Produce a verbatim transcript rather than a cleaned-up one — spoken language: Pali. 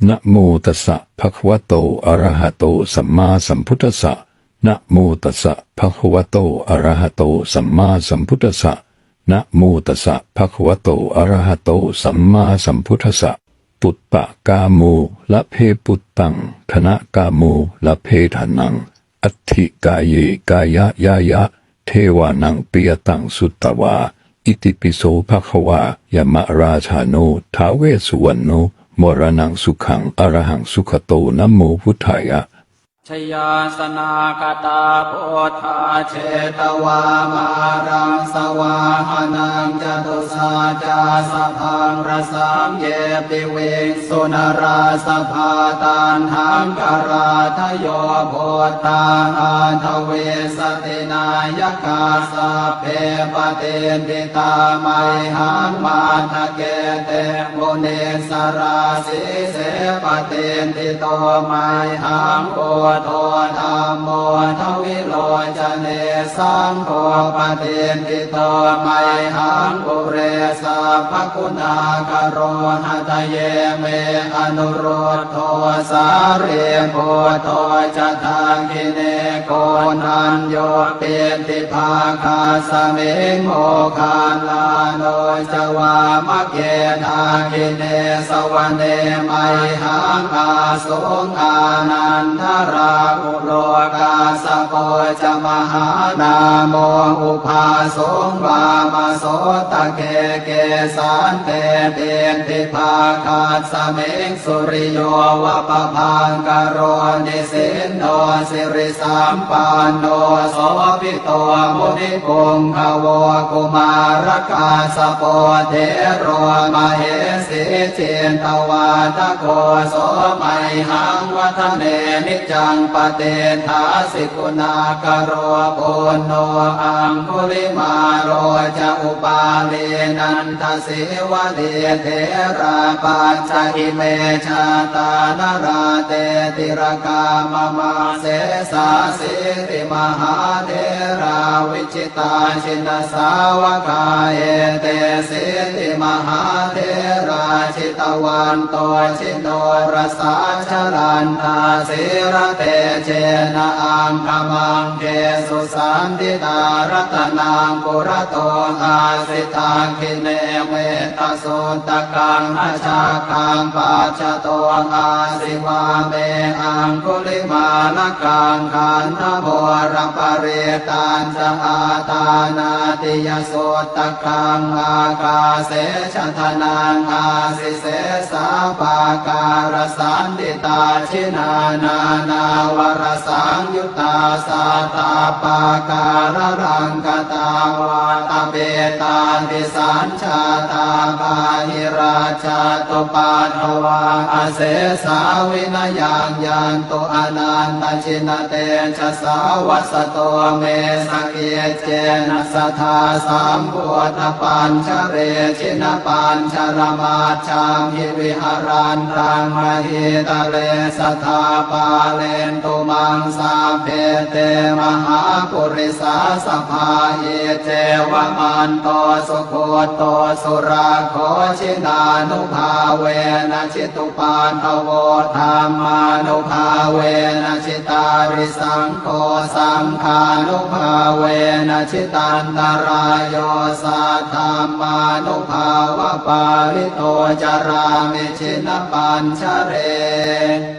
Namo tassa bhagavato arahato sammāsambuddhassa. Namo tassa bhagavato arahato sammāsambuddhassa. Namo tassa bhagavato arahato sammāsambuddhassa. Puttakāmo labhe puttaṃ, dhanakāmo labhe dhanaṃ. Atthi kāye kāyañāya devānaṃ piyataṃ sutvā. Itipi so bhagavā yamarājāno ท้าว Vessuvaṇṇo maraṇaṃ sukhaṃ arahaṃ sugato namo buddhāya. Jayāsanāgatā buddhā jetvā māraṃ savāhanaṃ catusaccāsabhaṃ rasaṃ ye piviṃsu narāsabhā. Taṇhaṅkarādayo buddhā aṭṭhavīsati nāyakā sabbe patiṭṭhitā mayhaṃ matthake te munissarā. Sīse patiṭṭhito mayhaṃ buddho dhammo dvilocane saṅgho patiṭṭhito mayhaṃ ure sabbaguṇākaro. Hadaye me anurud dho sārīputto ca dakkhiṇe koṇḍañño piṭṭhibhāgasmiṃ moggallāno ca vāmake. Dakkhiṇe savane mayhaṃ āsuṃ ānandarāhulo kassapo ca mahānāmo ubhāsuṃ vāmasotake. Kesante piṭṭhibhāgasmiṃ suriyo va pabhaṅkaro nisinno sirisampanno sobhito munipuṅgavo. Kumārakassapo thero mahesī cittavādako so mayhaṃ vadane niccaṃ patiṭṭhāsi guṇākaro. Puṇṇo aṅgulimālo ca upālī nanda sīvalī therā pañca ime jātā nalāṭe tilakā mama. Sesāsīti mahātherā vijitā jinasāvakā etesīti mahātherā jitavanto jinorasā jalantā sīlatejena aṅgamaṅgesu saṇṭhitā. Ratanaṃ purato āsi dakkhiṇe metta suttakaṃ dhajaggaṃ pacchato āsi vāme aṅgulimālakaṃ. Khandhamoraparittañca āṭānāṭiyasuttakaṃ ākāse chadanaṃ āsi sesā pākārasaṇṭhitā. Jinā nānāvarasaṃyu ttā sattappākāralaṅkatā vātapittādisañjātā bāhirajjhattupaddavā asesā vinayaṃ yantu anantajinatejasā. Vasato me sakiccena sadā sambuddhapañjare jinapañjaramaj jhamhi viharantaṃ mahītale sadā pālentu maṃ sabbe te mahāpurisāsabhā. Iccevamanto sugutto surakkho jinānubhāvena jitupaddavo dhammānubhāvena jitārisaṅ gho saṅghānubhāvena jitantarāyo saddhammānubhāvapālito carāmi jinapañjare.